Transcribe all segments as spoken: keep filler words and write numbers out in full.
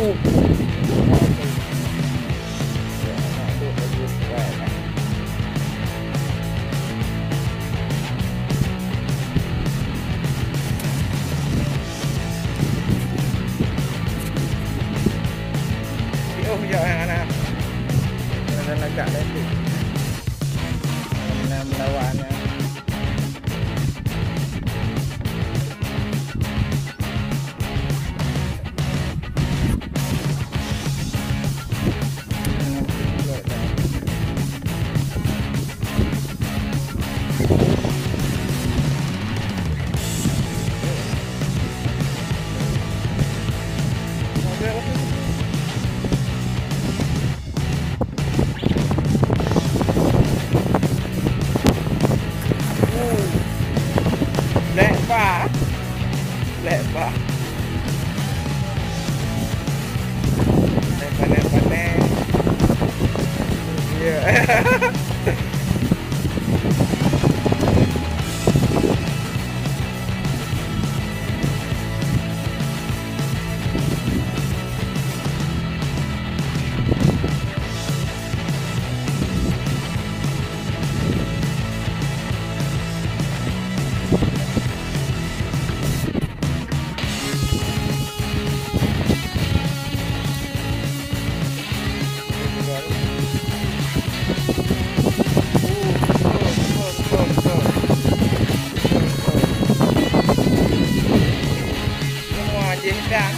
Oh, ya, anak. Ada lagak lagi. Menang melawan. Lek bah. Lek bah. Lek bah, lek bah, lek. Ya. Semua je dah.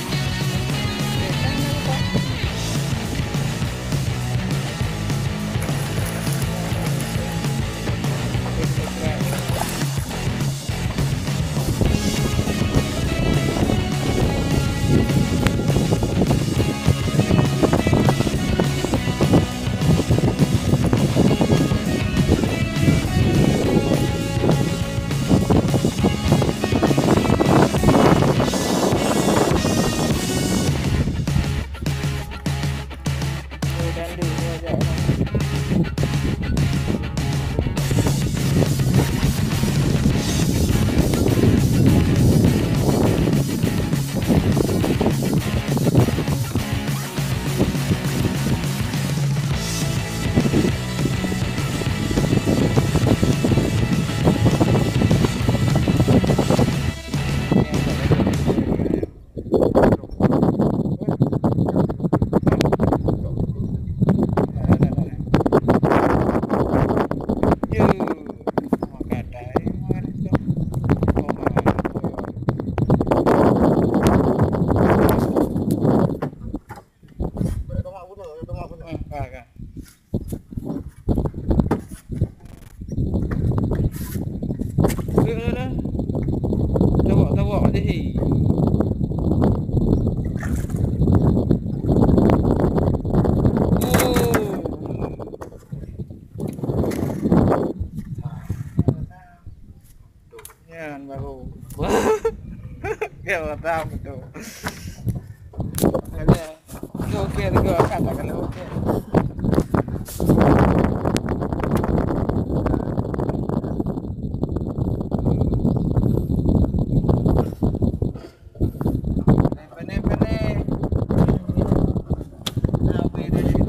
Tawak, tawak, hati-hati. Oh. Nyan baru. Dia orang tahu tu. Ada. Okey, okey, okey. Akak tak kena okey. Pandai, pandai. Nah, okey, dah, dah.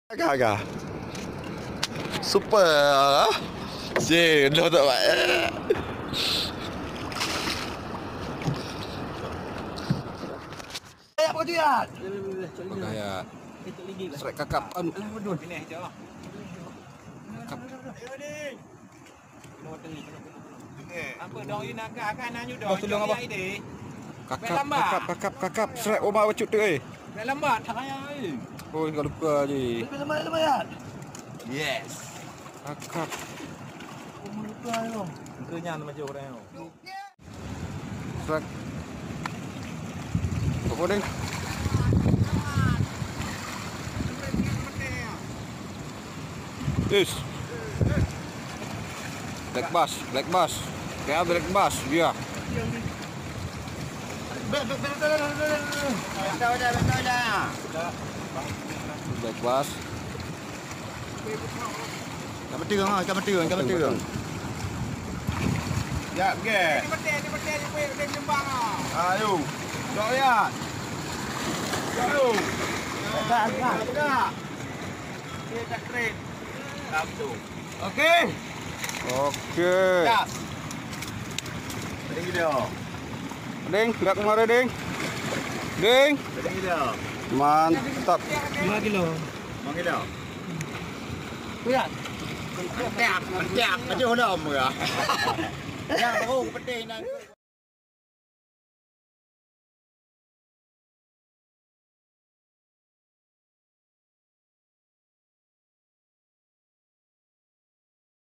Agak-agak. Super. Cik, dah tak buat. Ayat apa tu, Yat? Pakai, ya. Strike kakap. Aduh. Kakap. Apa dong, you nak agak-agak nak you dong. Bos, tolong, Abah. Kakap, kakap, kakap, kakap. Strike Omar bacut tu, eh. Dah lambat, tak payah, eh. Oh, kalau luka je. Lebih lambat, lebih lambat, Yat. Yes. Kakap. Omar luka, yo. Muka nyan macam orang, yo. Strike. Apa ni? Is. Black bass, black bass. Ya, break bus dia. Break bus. Ikan mata, ha, ikan mata, ikan mata. Ya, okey. Ayo. Dok ya. Ayo. Tegak, tegak. Tegak. Okey, tak keren. Okey. Okey. Dah. Ding, ding. Ding, lihat kemarin, Ding. Ding. Ding, ding. Mantap. Lima kilo. Lima kilo. Lihat. Mantap, mantap. Aduh, dah, murah. Ya, baru penting nak.